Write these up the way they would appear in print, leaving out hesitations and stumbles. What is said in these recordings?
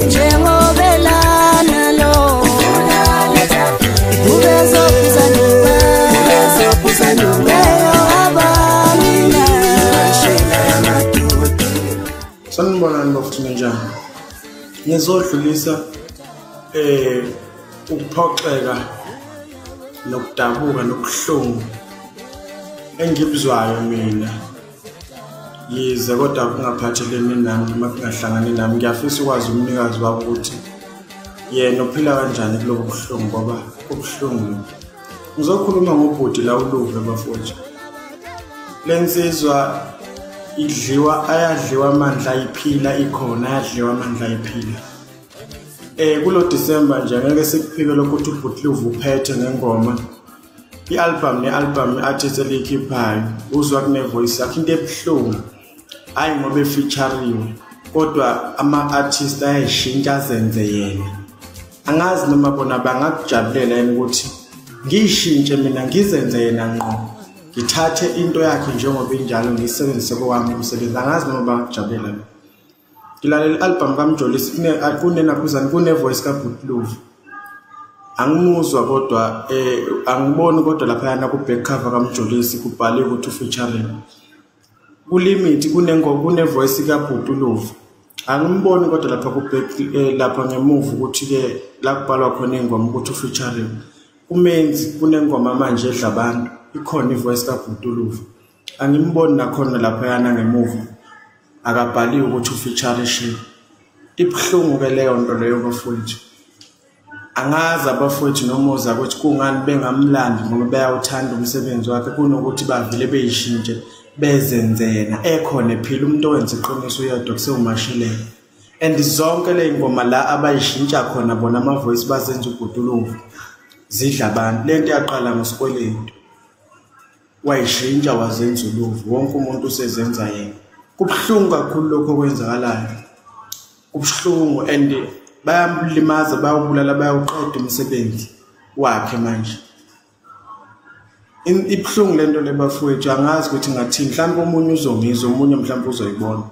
Njengobelana lo Sanibonani bafethu, ninjani? Ngizodlulisa ukuphoxeka nokudabuka nobuhlungu engibuzwayo mina, yize kodwa kungaphathelene nami noma kungahlangani nami. Ngiyafisa ukwazi umnikazi wabo ukuthi yena uphila kanjani kulobu buhlungu, ngoba kubuhlungu. Ngizokhuluma ngobhuti la uLuve bafowethu. Le nsizwa idliwa, ayadliwa amandla ayiphila ikhona, ayadliwa amandla ayiphila. Kulo December nje ngeke sikuphike lokho ukuthi ubhuti Luve uphethe ngengoma. I-album ne-album i-artist eliyikhiphayo uzwa kune-voice yakhe, into ebuhlungu hhayi ngoba efeaturiwe, kodwa ama-artist ayayishintsha azenze yena. Angazi noma bona bangakujabulela yini ukuthi ngiyishintshe mina ngizenze yena ngqo, ngithathe into yakhe njengoba injalo ngiyisebenzise kowami umsebenzi. Angazi noma bangakujabulela lokho. Ngilalela i-album kaMjolisi, kunenakhuzana kune-voice kaBhuti Luve. Angimuzwa kodwa angiboni kodwa laphayana ku-back cover kaMjolisi kubhaliwe ukuthi u-featuring. Kulimit kune-voice kaBhuti Luve. Angimboni kodwa lapha ku-back lapha ngemuva ukuthi-ke la kubhalwa khona ingoma ukuthi u-featuring. Kumenzi kunengoma manje edla abantu, ikhona i-voice kaBhuti Luve. Angimboni nakhona laphayana ngemuva, akabhaliwe ukuthi u-featurishiwe. Ibuhlungu-ke leyo nto leyo bafowethu. Angazi abafowethu noma ozakwethu kungani bengamlandi, ngoba bayawuthanda umsebenzi wakhe, kunokuthi bavele beyishintshe bezenze yena ekhona ephila. Umuntu owenza iqiniso uyedwa kusewumashilela. And zonke le ngoma la abayishintsha khona bona ama-voice bazenza uBhuti Luve, zidla abantu. Le nto yaqala ngosikweletu, wayishintsha wazenza uLuve, wonke umuntu usezenza yena. Kubuhlungu kakhulu lokho okwenzakalayo, kubuhlungu and bayamlimaza, bayawubulala, bayawuqeda umsebenzi wakhe manje. Ibuhlungu lento le bafowethu, angazi ukuthi ngathini. Mhlawumbe omunye uzongizwa, omunye mhlawumbe uzoyibona.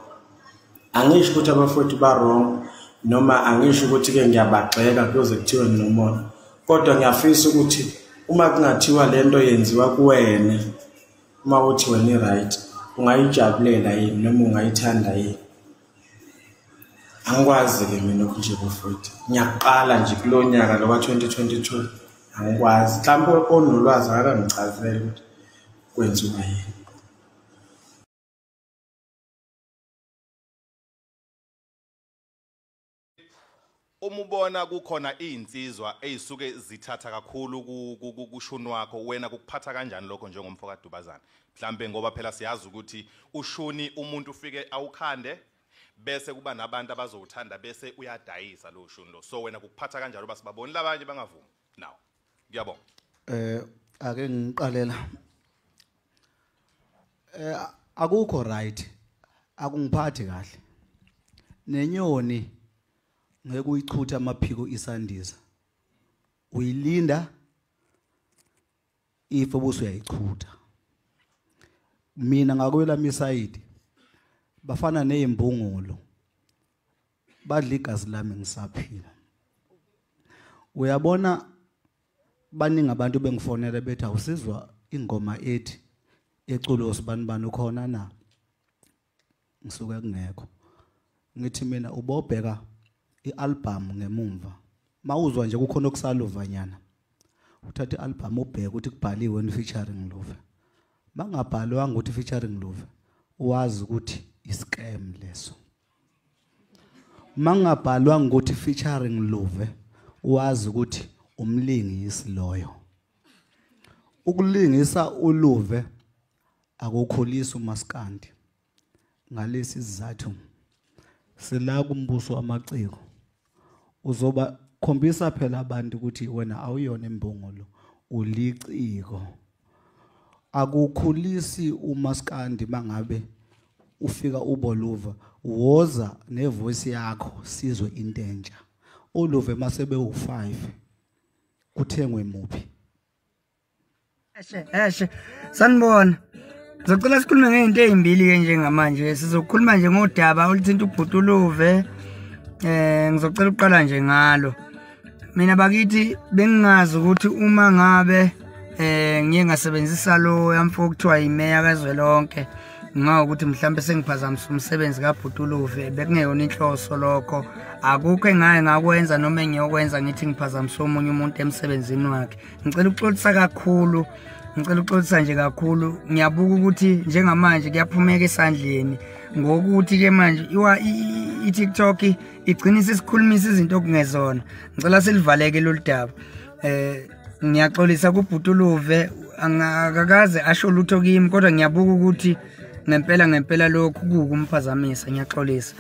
Angisho ukuthi abafowethu ba-wrong, noma angisho ukuthi-ke ngiyabagxeka kuyoze kuthiwe nginomona, kodwa ngiyafisa ukuthi uma kungathiwa lento yenziwa kuwena, uma uthi wena i-right, ungayijabulela yini noma ungayithanda yini? Angikwazi-ke mina okunje bafowethu. Ngiyaqala nje kulo nyaka lo ka-2022, angikwazi. Mhlawumbe onolwazi akangichazele ukuthi kwenziwa yini. Uma ubona kukhona iy'nsizwa ey'suke zithatha kakhulu kushuni wakho, wena kukuphatha kanjani lokho njengomfo kaDubazana? Mhlambe ngoba phela siyazi ukuthi ushuni umuntu ufike awukhande, bese kuba nabantu abazowuthanda, bese uyadayisa lo shuni lo. So wena kukuphatha kanjani uba sibaboni labanye bangavumi? Now, ngiyabonga. Ake ngiqalela. Akukho right, akungiphathi kahle. Nenyoni ngeke uyichuthe amaphiko isandiza. Uyilinda ife bese uyayichutha. Mina ngakwelami isayidi bafana nezimbungulu, badla igazi lami ngisaphila. Uyabona baningi abantu bengifonela bethi awusizwa ingoma ethi eculo sibanibani ukhona na? Ngisuke kungekho. Ngithi mina ubobheka i-album ngemumva, mawuzwa nje kukhona okusaluvanyana, uthatha i-album ubheke ukuthi kubhaliwe ni featuring Luve. Bangabhalwanga ukuthi featuring Luve, wazi ukuthi iscam leso. Mangabhalwanga ukuthi featuring Luve, wazi ukuthi umlingisi loyo. Ukulingisa uLuve akukhulisa umaskandi. Ngalesi sizathu sila kumbuso wamaciko, uzoba khombisa phela abantu ukuthi wena awuyona imbongolo, uliciko. Akukhulisi umaskandi mangabe ufika uboluva, woza nevoice yakho sizwe into entsha. uLuve masebe u5 kuthengwe muphi? Eshe sanibona. Ngizocela sikhulume ngento ezimbili ke njengamanje. Sizokhuluma nje ngodaba oluthinta uBhuti Luve. Ngizocela ukuqala nje ngalo. Mina bakithi bengingazi ukuthi uma ngabe ngiye ngasebenzisa lo yamfo okuthiwa imeya kazwelonke ngawukuthi mhlambe sengiphazamisa umsebenzi kaBhutuluve, bekungeyona inhloso lokho. Akukho engaye ngakwenza noma engiyokwenza ngithi ngiphazamisa omunye umuntu emsebenzini wakhe. Ngicela ukuxolisa kakhulu, ngicela ukuxolisa nje kakhulu. Ngiyabuka ukuthi njengamanje kuyaphumeka esandleni ngokuthi ke manje i-TikTok igcina isikhulumisa izinto okungezona. Ngicela silivaleke lolu daba. Ngiyaxolisa kuBhutuluve, akakaze asho lutho kimi, kodwa ngiyabuka ukuthi ngempela ngempela lokhu kuwukumphazamisa. Ngiyaxolisa.